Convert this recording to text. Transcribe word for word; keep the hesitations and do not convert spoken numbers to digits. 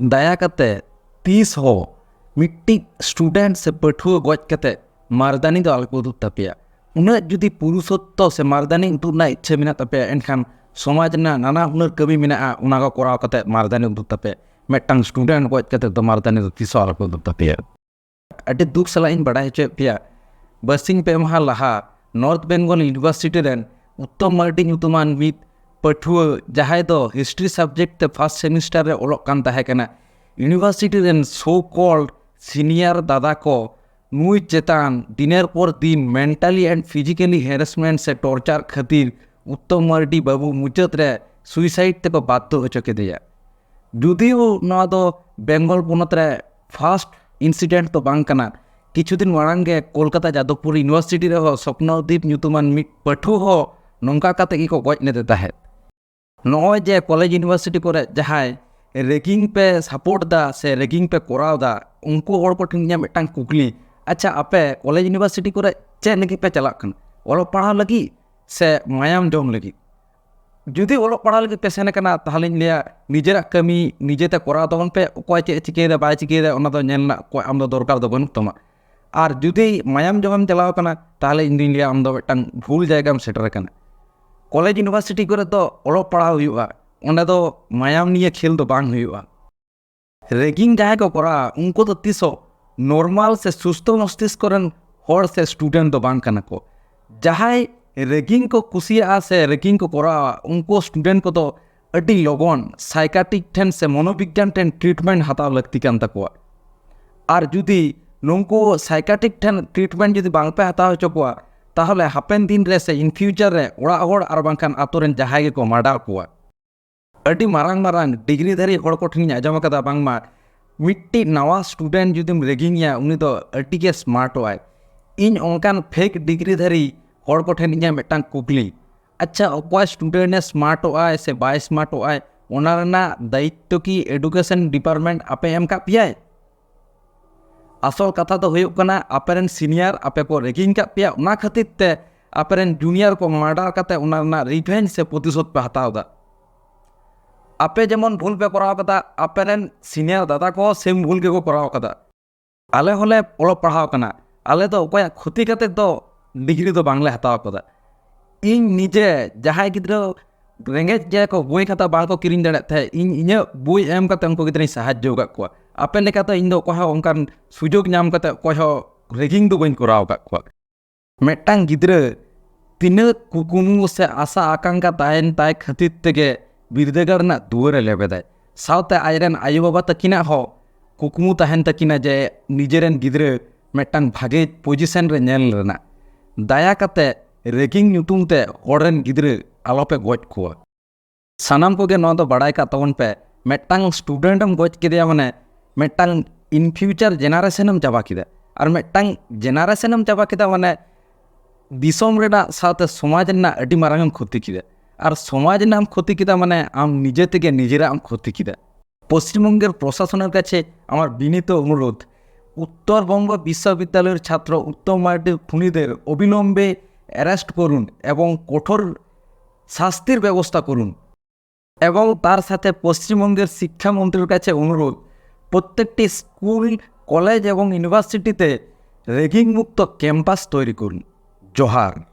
ᱫᱟᱭᱟ ᱠᱟᱛᱮ ᱛᱤᱥ ᱦᱚᱸ ᱢᱤᱫᱴᱤᱡ ᱥᱴᱩᱰᱮᱱᱴ ᱥᱮ ᱯᱟᱹᱴᱷᱩᱣᱟᱹ ᱜᱚᱡ ᱠᱟᱛᱮ ᱢᱟᱨᱫᱟᱱᱤ ᱫᱚ ᱟᱞᱚᱯᱮ ᱩᱫᱩᱜ ᱛᱟᱯᱮᱭᱟ᱾ ᱩᱱᱟᱹᱜ ᱡᱩᱫᱤ ᱯᱩᱨᱩᱥᱚᱛᱛᱚ ᱥᱮ ᱢᱟᱨᱫᱟᱱᱤ ᱩᱫᱩᱜ ᱨᱮᱱᱟᱜ ᱤᱪᱪᱷᱟᱹ ᱢᱮᱱᱟᱜ ᱛᱟᱯᱮᱭᱟ, ᱮᱱᱠᱷᱟᱱ ᱥᱚᱢᱟᱡᱽ ᱨᱮᱱᱟᱜ ᱱᱟᱱᱟ ᱦᱩᱱᱟᱹᱨ ᱠᱟᱹᱢᱤ ᱢᱮᱱᱟᱜᱼᱟ, ᱚᱱᱟ ᱠᱚ ᱠᱚᱨᱟᱣ ᱠᱟᱛᱮ ᱢᱟᱨᱫᱟᱱᱤ ᱩᱫᱩᱜ ᱛᱟᱯᱮ᱾ ᱢᱤᱫᱴᱟᱝ ᱥᱴᱩᱰᱮᱱᱴ ᱜᱚᱡ ᱠᱟᱛᱮ ᱫᱚ ᱢᱟᱨᱫᱟᱱᱤ ᱫᱚ ᱛᱤᱥ ᱦᱚᱸ ᱟᱞᱚᱯᱮ ᱩᱫᱩᱜ ᱛᱟᱯᱮᱭᱟ᱾ ᱟᱹᱰᱤ ᱫᱩᱠ ᱥᱟᱞᱟᱜ ᱤᱧ ᱵᱟᱲᱟᱭ ᱦᱚᱪᱚᱭᱮᱫ ᱯᱮᱭᱟ, ᱵᱟᱨᱥᱤᱧ ᱯᱮ ᱢᱟᱦᱟ ᱞᱟᱦᱟ ᱱᱚᱨᱛᱷ ᱵᱮᱝᱜᱚᱞ ᱤᱭᱩᱱᱤᱵᱷᱟᱨᱥᱤᱴᱤ ᱨᱮᱱ ᱩᱛᱛᱚᱢ ᱢᱟᱨᱰᱤ ᱧᱩᱛᱩᱢᱟᱱ ᱢᱤᱫ ᱯᱟᱹᱴᱷᱩᱣᱟᱹ, ᱡᱟᱦᱟᱸᱭ ᱫᱚ ᱦᱤᱥᱴᱨᱤ ᱥᱟᱵᱡᱮᱠᱴ ᱛᱮ ᱯᱷᱟᱥᱴ ᱥᱮᱢᱤᱥᱴᱟᱨ ᱨᱮ ᱚᱞᱚᱜ ᱠᱟᱱ ᱛᱟᱦᱮᱸ ᱠᱟᱱᱟ, ᱤᱭᱩᱱᱤᱵᱷᱟᱨᱥᱤᱴᱤ ᱨᱮᱱ ᱥᱳ ᱠᱚᱞᱰ ᱥᱤᱱᱤᱭᱟᱨ ᱫᱟᱫᱟ ᱠᱚ ᱱᱩᱭ ᱪᱮᱛᱟᱱ ᱫᱤᱱᱮᱨ ᱯᱚᱨ ᱫᱤᱱ ᱢᱮᱱᱴᱟᱞᱤ ᱮᱱᱰ ᱯᱷᱤᱡᱤᱠᱮᱞᱤ ᱦᱮᱨᱮᱥᱢᱮᱱᱴ ᱥᱮ ᱴᱚᱨᱪᱟᱨ ᱠᱷᱟᱹᱛᱤᱨ ᱩᱛᱛᱚᱢ ᱢᱟᱨᱰᱤ ᱵᱟᱹᱵᱩ ᱢᱩᱪᱟᱹᱫ ᱨᱮ ᱥᱩᱭᱥᱟᱭᱤᱰ ᱛᱮᱠᱚ ᱵᱟᱫᱽᱫᱷᱚ ᱦᱚᱪᱚ ᱠᱮᱫᱮᱭᱟ᱾ ᱡᱩᱫᱤᱭᱳ ᱱᱚᱣᱟ ᱫᱚ ᱵᱮᱝᱜᱚᱞ ᱯᱚᱱᱚᱛ ᱨᱮ ᱯᱷᱟᱥᱴ ᱤᱱᱥᱤᱰᱮᱱᱴ ᱫᱚ ᱵᱟᱝ ᱠᱟᱱᱟ, ᱠᱤᱪᱷᱩ ᱫᱤᱱ ᱢᱟᱲᱟᱝ ᱜᱮ ᱠᱳᱞᱠᱟᱛᱟ ᱡᱟᱫᱚᱵᱽᱯᱩᱨ ᱤᱭᱩᱱᱤᱵᱷᱟᱨᱥᱤᱴᱤ ᱨᱮᱦᱚᱸ ᱥᱚᱯᱱᱚᱫᱤᱯ ᱧᱩᱛᱩᱢᱟᱱ ᱢᱤᱫ ᱯᱟᱹᱴᱷᱩᱣᱟᱹ ᱦᱚᱸ ᱱᱚᱝᱠᱟ ᱠᱟᱛᱮ ᱜᱮᱠᱚ ᱜᱚᱡ ᱞᱮᱫᱮ ᱛᱟᱦᱮᱸᱫ᱾ ᱱᱚᱜᱼᱚᱭ ᱡᱮ ᱠᱚᱞᱮᱡᱽ ᱤᱭᱩᱱᱤᱵᱷᱟᱨᱥᱤᱴᱤ ᱠᱚᱨᱮ ᱡᱟᱦᱟᱸᱭ ᱨᱮᱜᱤᱝ ᱯᱮ ᱥᱟᱯᱳᱨᱴ ᱫᱟ ᱥᱮ ᱨᱮᱜᱤᱝ ᱯᱮ ᱠᱚᱨᱟᱣ ᱫᱟ, ᱩᱱᱠᱩ ᱦᱚᱲ ᱠᱚᱴᱷᱮᱱ ᱤᱧᱟᱹᱜ ᱢᱤᱫᱴᱟᱝ ᱠᱩᱠᱞᱤ, ᱟᱪᱪᱷᱟ, ᱟᱯᱮ ᱠᱚᱞᱮᱡᱽ ᱤᱭᱩᱱᱤᱵᱷᱟᱨᱥᱤᱴᱤ ᱠᱚᱨᱮ ᱪᱮᱫ ᱞᱟᱹᱜᱤᱫ ᱯᱮ ᱪᱟᱞᱟᱜ ᱠᱟᱱᱟ? ᱚᱞᱚᱜ ᱯᱟᱲᱦᱟᱣ ᱞᱟᱹᱜᱤᱫ ᱥᱮ ᱢᱟᱭᱟᱢ ᱡᱚᱢ ᱞᱟᱹᱜᱤᱫ? ᱡᱩᱫᱤ ᱚᱞᱚᱜ ᱯᱟᱲᱦᱟᱣ ᱞᱟᱹᱜᱤᱫ ᱯᱮ ᱥᱮᱱ ᱟᱠᱟᱱᱟ, ᱛᱟᱦᱚᱞᱮᱧ ᱞᱟᱹᱭᱟ ᱱᱤᱡᱮᱨᱟᱜ ᱠᱟᱹᱢᱤ ᱱᱤᱡᱮᱛᱮ ᱠᱚᱨᱟᱣ ᱛᱟᱵᱚᱱ ᱯᱮ᱾ ᱚᱠᱚᱭ ᱪᱮᱫ ᱮ ᱪᱤᱠᱟᱹᱭᱮᱫᱟ ᱵᱟᱭ ᱪᱤᱠᱟᱹᱭᱮᱫᱟ, ᱚᱱᱟ ᱫᱚ ᱧᱮᱞ ᱨᱮᱱᱟᱜ ᱚᱠᱚᱭ ᱟᱢ ᱫᱚ ᱫᱚᱨᱠᱟᱨ ᱫᱚ ᱵᱟᱹᱱᱩᱜ ᱛᱟᱢᱟ᱾ ᱟᱨ ᱡᱩᱫᱤ ᱢᱟᱭᱟᱢ ᱡᱚᱢᱮᱢ ᱪᱟᱞᱟᱣ ᱟᱠᱟᱱᱟ, ᱛᱟᱦᱚᱞᱮ ᱤᱧ ᱫᱩᱧ ᱞᱟᱹᱭᱟ ᱟᱢ ᱫᱚ ᱢᱤᱫᱴᱟᱝ ᱵᱷᱩᱞ ᱡᱟᱭᱜᱟᱢ ᱥᱮᱴᱮᱨ ᱟᱠᱟᱱᱟ᱾ ᱠᱚᱞᱮᱡᱽ ᱤᱭᱩᱱᱤᱵᱷᱟᱨᱥᱤᱴᱤ ᱠᱚᱨᱮ ᱫᱚ ᱚᱞᱚᱜ ᱯᱟᱲᱦᱟᱣ ᱦᱩᱭᱩᱜᱼᱟ, ᱚᱸᱰᱮ ᱫᱚ ᱢᱟᱭᱟᱢ ᱱᱤᱭᱮ ᱠᱷᱮᱞ ᱫᱚ ᱵᱟᱝ ᱦᱩᱭᱩᱜᱼᱟ᱾ ᱨᱮᱜᱤᱝ ᱡᱟᱦᱟᱸᱭ ᱠᱚ ᱠᱚᱨᱟᱣᱟ, ᱩᱱᱠᱩ ᱫᱚ ᱛᱤᱥ ᱦᱚᱸ ᱱᱚᱨᱢᱟᱞ ᱥᱮ ᱥᱩᱥᱛᱷᱚ ᱢᱚᱥᱛᱤᱥᱠᱚ ᱨᱮᱱ ᱦᱚᱲ ᱥᱮ ᱥᱴᱩᱰᱮᱱᱴ ᱫᱚ ᱵᱟᱝ ᱠᱟᱱᱟ ᱠᱚ᱾ ᱡᱟᱦᱟᱸᱭ ᱨᱮᱜᱤᱝ ᱠᱚ ᱠᱩᱥᱤᱭᱟᱜᱼᱟ ᱥᱮ ᱨᱮᱜᱤᱝ ᱠᱚ ᱠᱚᱨᱟᱣᱟ, ᱩᱱᱠᱩ ᱥᱴᱩᱰᱮᱱᱴ ᱠᱚᱫᱚ ᱟᱹᱰᱤ ᱞᱚᱜᱚᱱ ᱥᱟᱭᱠᱟᱴᱤᱠ ᱴᱷᱮᱱ ᱥᱮ ᱢᱚᱱᱳᱵᱤᱜᱽᱜᱟᱱ ᱴᱷᱮᱱ ᱴᱨᱤᱴᱢᱮᱱᱴ ᱦᱟᱛᱟᱣ ᱞᱟᱹᱠᱛᱤ ᱠᱟᱱ ᱛᱟᱠᱚᱣᱟ᱾ ᱟᱨ ᱡᱩᱫᱤ ᱱᱩᱠᱩ ᱥᱟᱭᱠᱟᱴᱤᱠ ᱴᱷᱮᱱ ᱴᱨᱤᱴᱢᱮᱱᱴ ᱡᱩᱫᱤ ᱵᱟᱝ ᱯᱮ ᱦᱟᱛᱟᱣ ᱦᱚᱪᱚ ᱠᱚᱣᱟ, ᱛᱟᱦᱚᱞᱮ ᱦᱟᱯᱮᱱ ᱫᱤᱱ ᱨᱮ ᱥᱮ ᱤᱱ ᱯᱷᱤᱭᱩᱪᱟᱨ ᱨᱮ ᱚᱲᱟᱜ ᱦᱚᱲ ᱟᱨ ᱵᱟᱝᱠᱷᱟᱱ ᱟᱛᱳ ᱨᱮᱱ ᱡᱟᱦᱟᱸᱭ ᱜᱮᱠᱚ ᱢᱟᱨᱰᱟᱨ ᱠᱚᱣᱟ᱾ ᱟᱹᱰᱤ ᱢᱟᱨᱟᱝ ᱢᱟᱨᱟᱝ ᱰᱤᱜᱽᱨᱤ ᱫᱷᱟᱨᱤ ᱦᱚᱲ ᱠᱚᱴᱷᱮᱱᱤᱧ ᱟᱸᱡᱚᱢ ᱟᱠᱟᱫᱟ, ᱵᱟᱝᱢᱟ ᱢᱤᱫᱴᱤᱡ ᱱᱟᱣᱟ ᱥᱴᱩᱰᱮᱱᱴ ᱡᱩᱫᱤᱢ ᱨᱮᱜᱤᱝ ᱮᱭᱟ, ᱩᱱᱤ ᱫᱚ ᱟᱹᱰᱤ ᱜᱮ ᱥᱢᱟᱨᱴᱚᱜ ᱟᱭ᱾ ᱤᱧ ᱚᱱᱠᱟᱱ ᱯᱷᱮᱠ ᱰᱤᱜᱽᱨᱤ ᱫᱷᱟᱨᱤ ᱦᱚᱲ ᱠᱚᱴᱷᱮᱱ ᱤᱧᱟᱹᱜ ᱢᱤᱫᱴᱟᱝ ᱠᱩᱠᱞᱤ, ᱟᱪᱪᱷᱟ, ᱚᱠᱚᱭ ᱥᱴᱩᱰᱮᱱᱴ ᱮ ᱥᱢᱟᱨᱴᱚᱜ ᱟᱭ ᱥᱮ ᱵᱟᱭ ᱥᱢᱟᱨᱴᱚᱜ ᱟᱭ, ᱚᱱᱟ ᱨᱮᱱᱟᱜ ᱫᱟᱭᱤᱛᱛᱚ ᱠᱤ ᱮᱰᱩᱠᱮᱥᱚᱱ ᱰᱤᱯᱟᱨᱴᱢᱮᱱᱴ ᱟᱯᱮ ᱮᱢ ᱠᱟᱜ ᱯᱮᱭᱟᱭ? ᱟᱥᱚᱞ ᱠᱟᱛᱷᱟ ᱫᱚ ᱦᱩᱭᱩᱜ ᱠᱟᱱᱟ, ᱟᱯᱮᱨᱮᱱ ᱥᱤᱱᱤᱭᱟᱨ ᱟᱯᱮ ᱠᱚ ᱨᱮᱜᱤᱝ ᱠᱟᱜ ᱯᱮᱭᱟ, ᱚᱱᱟ ᱠᱷᱟᱹᱛᱤᱨ ᱛᱮ ᱟᱯᱮᱨᱮᱱ ᱡᱩᱱᱤᱭᱟᱨ ᱠᱚ ᱢᱟᱨᱰᱟᱨ ᱠᱟᱛᱮ ᱚᱱᱟ ᱨᱮᱱᱟᱜ ᱨᱤᱵᱷᱮᱧᱡᱽ ᱥᱮ ᱯᱨᱚᱛᱤᱥᱳᱫᱷ ᱯᱮ ᱦᱟᱛᱟᱣ ᱮᱫᱟ᱾ ᱟᱯᱮ ᱡᱮᱢᱚᱱ ᱵᱷᱩᱞ ᱯᱮ ᱠᱚᱨᱟᱣ ᱠᱟᱫᱟ, ᱟᱯᱮ ᱨᱮᱱ ᱥᱤᱱᱤᱭᱟᱨ ᱫᱟᱫᱟ ᱠᱚᱦᱚᱸ ᱥᱮᱢ ᱵᱷᱩᱞ ᱜᱮᱠᱚ ᱠᱚᱨᱟᱣ ᱠᱟᱫᱟ᱾ ᱟᱞᱮ ᱦᱚᱸᱞᱮ ᱚᱞᱚᱜ ᱯᱟᱲᱦᱟᱣ ᱠᱟᱱᱟ, ᱟᱞᱮ ᱫᱚ ᱚᱠᱚᱭᱟᱜ ᱠᱷᱚᱛᱤ ᱠᱟᱛᱮ ᱫᱚ ᱰᱤᱜᱽᱨᱤ ᱫᱚ ᱵᱟᱝᱞᱮ ᱦᱟᱛᱟᱣ ᱠᱟᱫᱟ᱾ ᱤᱧ ᱱᱤᱡᱮ ᱡᱟᱦᱟᱸᱭ ᱜᱤᱫᱽᱨᱟᱹ ᱨᱮᱸᱜᱮᱡ ᱜᱮᱭᱟ ᱠᱚ, ᱵᱳᱭ ᱠᱷᱟᱛᱟ ᱵᱟᱝ ᱠᱚ ᱠᱤᱨᱤᱧ ᱫᱟᱲᱮᱭᱟᱜ ᱛᱟᱦᱮᱸᱫ, ᱤᱧ ᱤᱧᱟᱹᱜ ᱵᱳᱭ ᱮᱢ ᱠᱟᱛᱮ ᱩᱱᱠᱩ ᱜᱤᱫᱽᱨᱟᱹᱧ ᱥᱟᱦᱟᱡᱽᱡᱚ ᱟᱠᱟᱫ ᱠᱚᱣᱟ᱾ ᱟᱯᱮ ᱞᱮᱠᱟᱛᱮ ᱤᱧ ᱫᱚ ᱚᱠᱚᱭ ᱦᱚᱸ ᱚᱱᱠᱟᱱ ᱥᱩᱡᱳᱜᱽ ᱧᱟᱢ ᱠᱟᱛᱮ ᱚᱠᱚᱭ ᱦᱚᱸ ᱨᱮᱜᱤᱝ ᱫᱚ ᱵᱟᱹᱧ ᱠᱚᱨᱟᱣ ᱟᱠᱟᱫ ᱠᱚᱣᱟ᱾ ᱢᱤᱫᱴᱟᱝ ᱜᱤᱫᱽᱨᱟᱹ ᱛᱤᱱᱟᱹᱜ ᱠᱩᱠᱢᱩ ᱥᱮ ᱟᱥᱟ ᱟᱠᱟᱝᱠᱷᱟ ᱛᱟᱦᱮᱱ ᱛᱟᱭ ᱠᱷᱟᱹᱛᱤᱨ ᱛᱮᱜᱮ ᱵᱤᱨᱫᱟᱹᱜᱟᱲ ᱨᱮᱱᱟᱜ ᱫᱩᱣᱟᱹᱨᱮ ᱞᱮᱵᱮᱫᱟᱭ᱾ ᱥᱟᱶᱛᱮ ᱟᱡᱨᱮᱱ ᱟᱭᱳᱼᱵᱟᱵᱟ ᱛᱟᱹᱠᱤᱱᱟᱜ ᱦᱚᱸ ᱠᱩᱠᱢᱩ ᱛᱟᱦᱮᱱ ᱛᱟᱹᱠᱤᱱᱟ ᱡᱮ ᱱᱤᱡᱮᱨᱮᱱ ᱜᱤᱫᱽᱨᱟᱹ ᱢᱤᱫᱴᱟᱝ ᱵᱷᱟᱜᱮ ᱯᱚᱡᱤᱥᱚᱱ ᱨᱮ ᱧᱮᱞ ᱨᱮᱱᱟᱜ᱾ ᱫᱟᱭᱟ ᱠᱟᱛᱮ ᱨᱮᱜᱤᱝ ᱧᱩᱛᱩᱢ ᱛᱮ ᱦᱚᱲ ᱨᱮᱱ ᱜᱤᱫᱽᱨᱟᱹ ᱟᱞᱚᱯᱮ ᱜᱚᱡ ᱠᱚᱣᱟ᱾ ᱥᱟᱱᱟᱢ ᱠᱚᱜᱮ ᱱᱚᱣᱟ ᱫᱚ ᱵᱟᱲᱟᱭ ᱠᱟᱜ ᱛᱟᱵᱚᱱ ᱯᱮ, ᱢᱤᱫᱴᱟᱝ ᱥᱴᱩᱰᱮᱱᱴ ᱮᱢ ᱜᱚᱡ ᱠᱮᱫᱮᱭᱟ ᱢᱟᱱᱮ ᱢᱤᱫᱴᱟᱝ in future generation ᱮᱢ ᱪᱟᱵᱟ ᱠᱮᱫᱟ, ᱟᱨ ᱢᱤᱫᱴᱟᱝ ᱡᱮᱱᱟᱨᱮᱥᱚᱱ ᱮᱢ ᱪᱟᱵᱟ ᱠᱮᱫᱟ ᱢᱟᱱᱮ ᱫᱤᱥᱚᱢ ᱨᱮᱱᱟᱜ ᱥᱟᱶᱛᱮ ᱥᱚᱢᱟᱡᱽ ᱨᱮᱱᱟᱜ ᱟᱹᱰᱤ ᱢᱟᱨᱟᱝ ᱮᱢ ᱠᱷᱚᱛᱤ ᱠᱮᱫᱟ᱾ ᱟᱨ ᱥᱚᱢᱟᱡᱽ ᱨᱮᱱᱟᱜ ᱮᱢ ᱠᱷᱚᱛᱤ ᱠᱮᱫᱟ ᱢᱟᱱᱮ ᱟᱢ ᱱᱤᱡᱮ ᱛᱮᱜᱮ ᱱᱤᱡᱮᱨᱟᱜ ᱮᱢ ᱠᱷᱚᱛᱤ ᱠᱮᱫᱟ। পশ্চিমবঙ্গের প্রশাসনের কাছে আমার বিনীত অনুরোধ, উত্তরবঙ্গ বিশ্ববিদ্যালয়ের ছাত্র উত্তম মার্ডি খুনিদের অবিলম্বে অ্যারেস্ট করুন এবং কঠোর শাস্তির ব্যবস্থা করুন। এবং তার সাথে পশ্চিমবঙ্গের শিক্ষামন্ত্রীর কাছে অনুরোধ, প্রত্যেকটি স্কুল, কলেজ এবং ইউনিভার্সিটিতে রেগিং মুক্ত ক্যাম্পাস তৈরি করুন। জোহার।